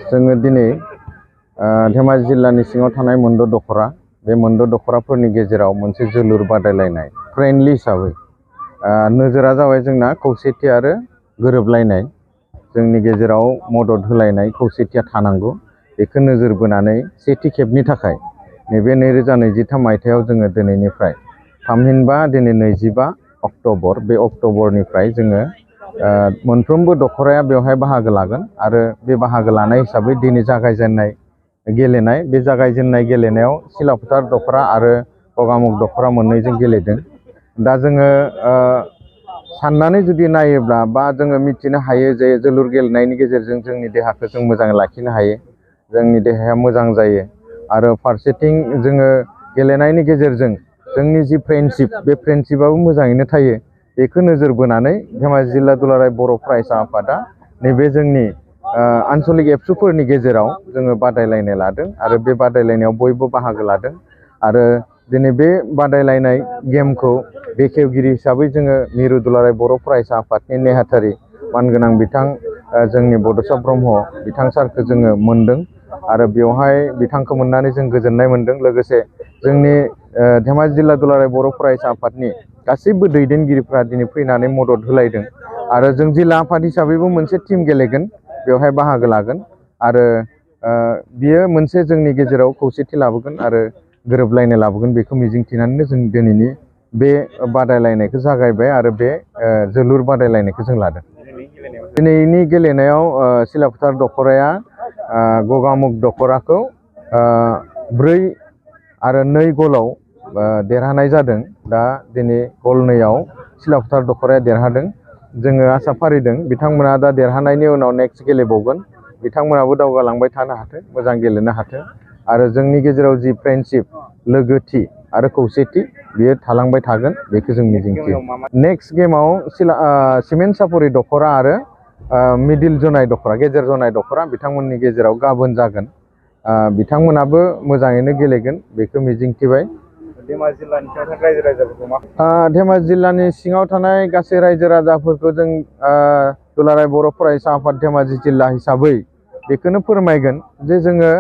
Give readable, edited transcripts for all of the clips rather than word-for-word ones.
जोङो दिनै धेमाजि जिल्लानि सिङाव थानाय मोनद' दख'रा बे मोनद' दख'राफोरनि गेजेराव मोनसे जोलुर बादायलायनाय फ्रेन्डलि हिसाबै नोजोरा जाबाय जोंना खौसेथि आरो गोरोबलायनाय जोंनि गेजेराव मदद होलायनाय खौसेथिया थानांगौ बेखौ नोजोर बोनानै सेथि खेबनि थाखाय नैबे 2023 मायथाइयाव जोङो दिनैनिफ्राय थामहिनबा दिनै 25 अक्ट'बर बे अक्ट'बरनिफ्राय जोङो मोनफ्रोमबो दख'राया बेवहाय बाहागो लागोन आरो बे बाहागो लानाय हिसाबै दिनै जागायजेननाय गेलेनाय बे जागायजेननाय गेलेनायाव सिलाफोथार दख'रा आरो गगामुग दख'रा मोननैजों गेलेदों। दा जोङो साननानै जुदि नायोब्ला बा जोङो मिथिनो हायो जे जोलुर गेलेनायनि गेजेरजों जोंनि देहाखौ जों मोजाङै लाखिनो हायो, जोंनि देहाया मोजां जायो आरो फारसेथिं जोङो गेलेनायनि गेजेरजों जोंनि जि फ्रेन्डशिप बे फ्रेन्डशिपआबो मोजाङैनो थायो। बेखौ नोजोर बोनानै धेमाजि जिल्ला दुलाराय बर' फरायसा आफादा नैबे जोंनि आन्चलिक एबसुफोरनि गेजेराव जोङो बादायलायनाय लादों आरो बे बादायलायनायाव बयबो बाहागो लादों आरो दिनै बे बादायलायनाय गेमखौ बेखेवगिरि हिसाबै जोङो मिरु दुलाराय बर' फरायसा आफादनि नेहाथारि मानगोनां बिथां जोंनि बड'स ब्रह्म बिथां सारखौ जोङो मोनदों आरो बेवहाय बिथांखौ मोननानै जों गोजोननाय मोनदों। लोगोसे जोंनि धेमाजि जिल्ला दुलाराय बर' फरायसा आफादनि गासैबो दैदेनगिरिफ्रा दिनै फैनानै मदद होलायदों आरो जों जिल्ला आफाद हिसाबैबो मोनसे टिम गेलेगोन, बेवहाय बाहागो लागोन आरो बियो मोनसे जोंनि गेजेराव खौसेथि लाबोगोन आरो गोरोबलायनाय लाबोगोन बेखौ मिजिंथिनानैनो जों दिनैनि बे बादायलायनायखौ जागायबाय आरो बे जोलुर बादायलायनायखौ जों लादों। दिनैनि गेलेनायाव सिलाफोथार दख'राया गगामुग दख'राखौ 4-2 गलाव देरहानाय जादों। दा दिनै गल 2आव सिलाफोथार दख'राया देरहादों। जोङो आसा फारिदों बिथांमोना दा देरहानायनि उनाव नेक्स्ट गेलेबावगोन, बिथांमोनाबो दावगालांबाय थानो हाथों, मोजां गेलेनो हाथों आरो जोंनि गेजेराव जि फ्रेन्डशिप लोगोथि आरो खौसेथि बियो थालांबाय थागोन बेखौ जों मिजिंथियो। नेक्स्ट गेमाव सिमेन्ट सापरि दख'रा आरो मिडिल जनाय दख'रा गेजेर जनाय दख'रा बिथांमोननि गेजेराव गाबोन जागोन। बिथांमोनाबो मोजाङैनो गेलेगोन बेखौ मिजिंथिबाय। धेमाजि जिल्लानि सिङाव थानाय गासै रायजो राजाफोरखौ जों दुलाराय बर' फरायसा आफाद धेमाजि जिल्ला हिसाबै बेखौनो फोरमायगोन जे जोङो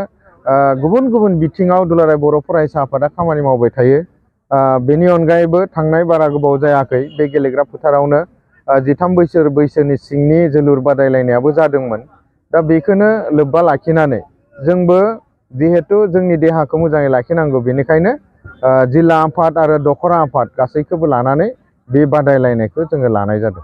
गुबुन गुबुन बिथिङाव दुलाराय बर' फरायसा आफादा खामानि मावबाय थायो। बेनि अनगायैबो थांनाय बारा गोबाव जायाखै बे गेलेग्रा फोथारावनो 13 बोसोर बैसोनि सिंनि जोलुर बादायलायनायाबो जादोंमोन। दा बेखौनो लोब्बा लाखिनानै जोंबो जिहेथु जोंनि देहाखौ मोजाङै लाखिनांगौ बेनिखायनो जिल्ला आफाद आरो दख'रा आफाद गासैखौबो लानानै बे बादायलायनायखौ जोङो लानाय जादों।